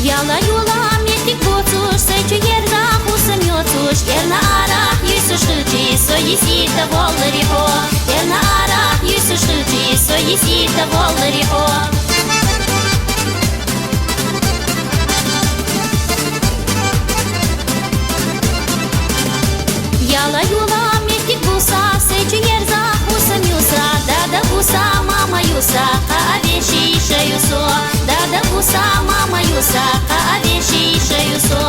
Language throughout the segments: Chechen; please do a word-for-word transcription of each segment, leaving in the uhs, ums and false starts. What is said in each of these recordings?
Яла-юла меттиг боацаш, сай чу ерза хӀусам йоацаш, эрна арахьа юсаш хилча, со йисте волларий хьо. Эрна арахьа юсаш хилча, со йисте волларий хьо. Яла-юла меттиг бусса, сай чу ерза хӀусам юсса, дада бусса, мама юсса, кхы а вӀаший йиша ю со. Дада бусса, мама юсса, кхы а вӀаший йиша ю со.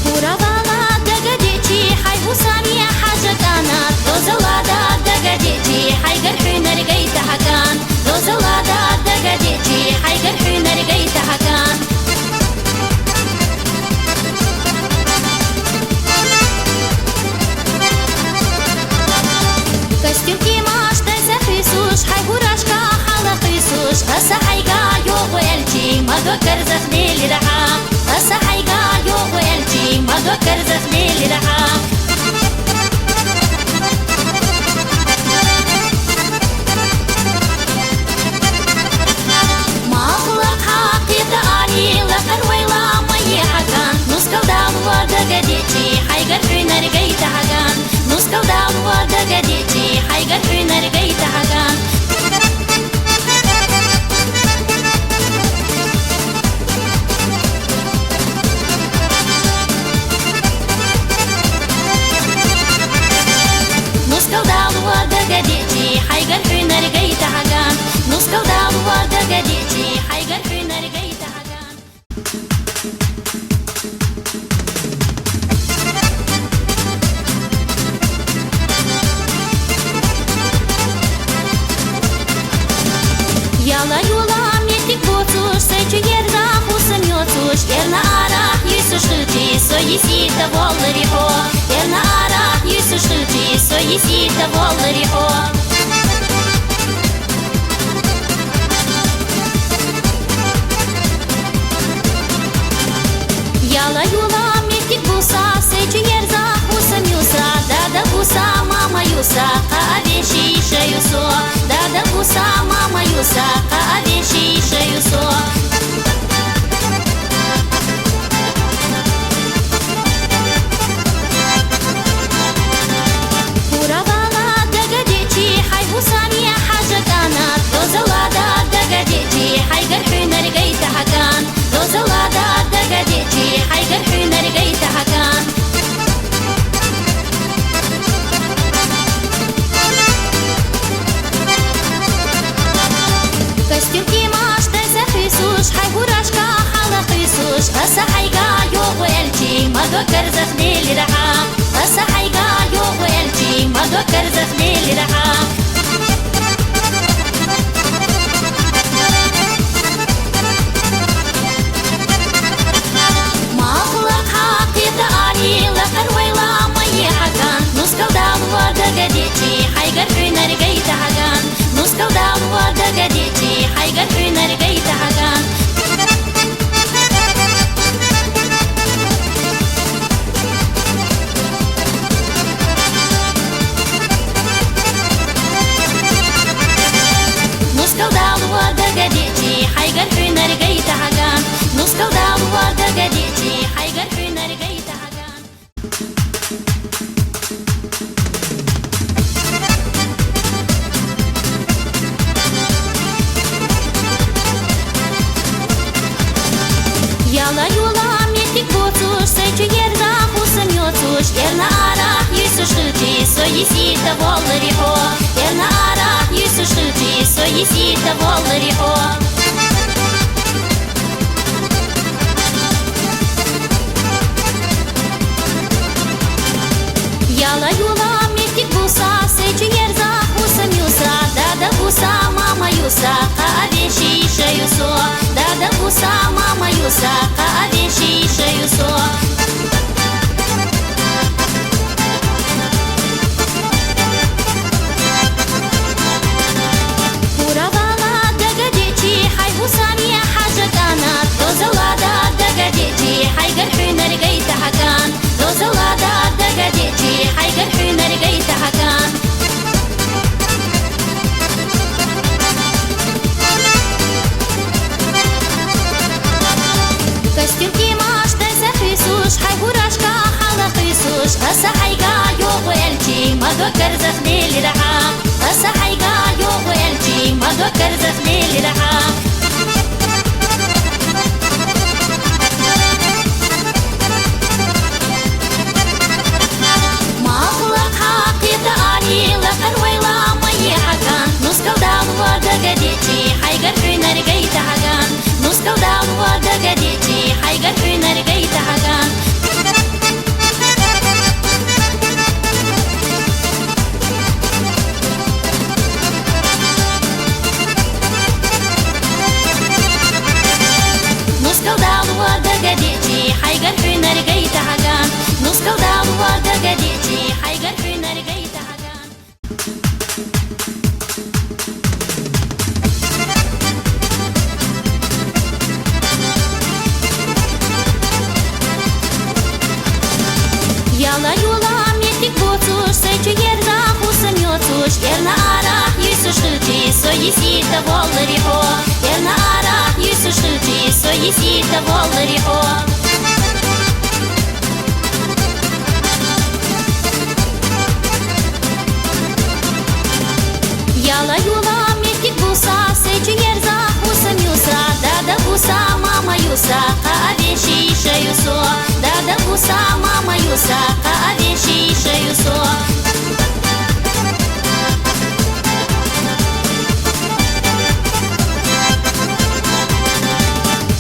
Хьурагвала дагадеача, хьай хӀусаме хьажа кӀанат, дозалда дагадеача, хьайгара хьунар гайтахь кӀанат, дозалда дагадеача, хьайгара хьунар гайтахь кӀанат. Костюм-кӀимаш тайса хьийсуш, хьай хӀурашка хьалкхийсуш, аса хьайга йоах аьлча, ма дог карзахделира хьа. Аса хьайга йоах аьлча, ма дог карзахделира хьа. Малхбузера хьакъехьа али, лакхара вайла ма е хьа кӀант, нускал далла дагадеача, хьайгара хьунар гайтахь кӀант, нускал далла дагадеача, хьайгара хьунар гайтахь кӀант. Нускал далла дагадеача, хьайгара хьунар гайтахь кӀант, нускал далла дагадеача, хьайгара хьунар гайтахь кӀант. Яла-юла меттиг боацаш, сай чу ерза хӀусам йоацаш, эрна арахьа юсаш хилча, со йисте волларий хьо. Эрна арахьа юсаш хилча, со йисте волларий хьо. Яла-юла меттиг бусса, сай чу ерза хӀусам юсса, дада бусса, мама юсса, кхы а вӀаший йиша ю со. Дада бусса, мама юсса, кхы а вӀаший йиша ю со. Хьурагвала дагадеача, хьай хӀусаме хьажа кӀанат, дозалда дагадеача, хьайгара хьунар гайтахь кӀант, дозалда дагадеача, хьайгара хьунар гайтахь кӀант. Костюм-кӀимаш тайса хьийсуш, хьай хӀурашка хьалкхийсуш, аса хьайга йоах аьлча, ма дог карзахделира хьа. Аса хьайга йоах аьлча, ма дог карзахделира хьа. Малхбузера хьакъехьа али, лакхара вайла ма е хьа кӀант, нускал далла дагадеача, хьайгара хьунар гайтахь кӀант, нускал далла дагадеача, хьайгара хьунар гайтахь кӀант. Нускал далла дагадеача, хьайгара хьунар гайтахь кӀант, нускал далла дагадеача, хьайгара хьунар гайтахь кӀант. Яла-юла меттиг боацаш, сай чу ерза хӀусам йоацаш, эрна арахьа юсаш хилча, со йисте волларий хьо. Эрна арахьа юсаш хилча, со йисте волларий хьо. Яла-юла меттиг бусса, сай чу ерза хӀусам юсса, дада бусса, мама юсса, кхы а вӀаший йиша ю со. Дада бусса, мама юсса, кхы а вӀаший йиша ю со. Хьурагвала Докер захнели раха, аса хайга йогу элчи, ма докер захнели раха. Ма хула хакита ани ла карвайла ма яхакан, нускал далуа дагадичи, хайгар хуйнар гайта хаган. Нускал далуа дагадичи, хайгар хуйнар гайта хаган. Нускал далуа дагадичи, хайгар хуйнар гайта хаган. Нускал далуа дагадичи, хайгар хуйнар гайта хаган. Яла юла метик буцуш, сечи ерза хусам йоцуш, ерна арах юсуш хилчи, со исита воллари хо. Ерна арах юсуш хилчи, со исита воллари хо. Яла юла метик буса, сечи ерза хусам юса, дада буса, мама юса, ка авеши иша юсо, дада буса, мама юса, ка авеши иша юсо.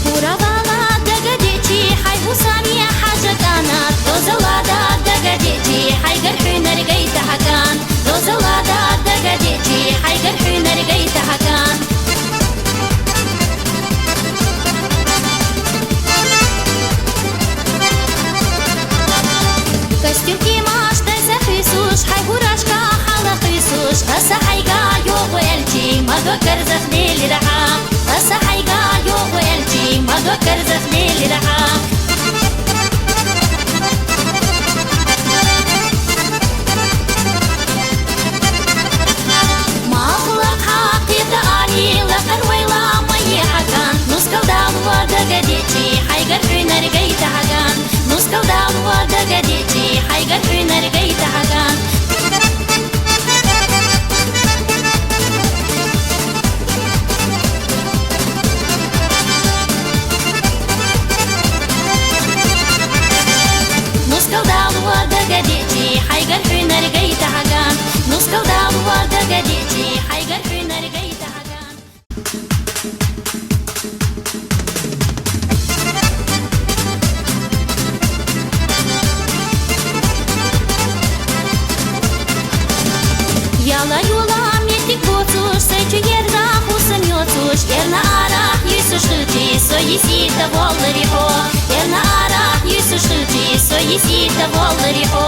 Пуравала дагадичи, хай хусами хажакана, дозалада дагадичи, хайгар хуйнар гайта хаган. Дозалада дагадичи, хайгар хуйнар гайта хаган. Костюм кимаш тайса хисуш, хай хурашка хала хисуш, аса хайга йогу элчи, ма докер захнели раха. Аса хайга йогу элчи, ма докер захнели раха. Махла хакита ани ла карвайла ма яхакан, нускал далуа дагадичи, хайгар хуйнар гайта хаган. Нускал далуа дагадичи, хайгар хуйнар гайта хаган. Нускал далуа дагадичи, хайгар хуйнар гайта хаган. Нускал далуа дагадичи, хайгар хуйнар гайта хаган. Яла юла метик буцуш, сечи ерза хусам йоцуш, ерна арах юсуш хилчи, со исита воллари хо. Ерна арах юсуш хилчи, со исита воллари хо.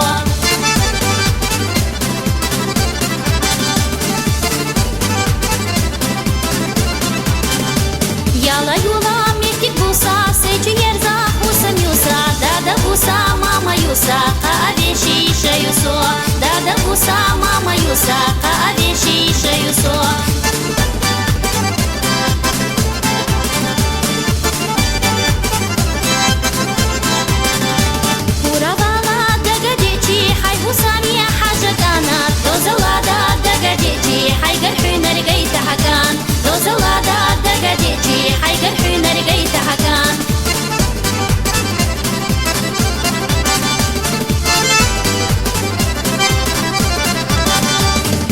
Яла юла метик буса, сечи ерза хусам юса, дада буса, мама юса, ка авеши иша юсо, дада буса, мама юса, ка авеши иша юсо. Пуравала дагадичи, хай хусами хажакана, дозалада дагадичи, хайгар хуйнар гайта хаган. Дозалада дагадичи, хайгар хуйнар гайта хаган.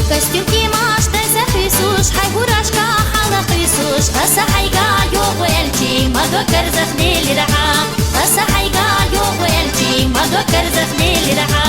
Костюм кимаш тайса хисуш, хай хурашка хала хисуш, аса хайга йогу элчи, ма докер захнели раха. Аса хайга йогу элчи, ма докер захнели раха.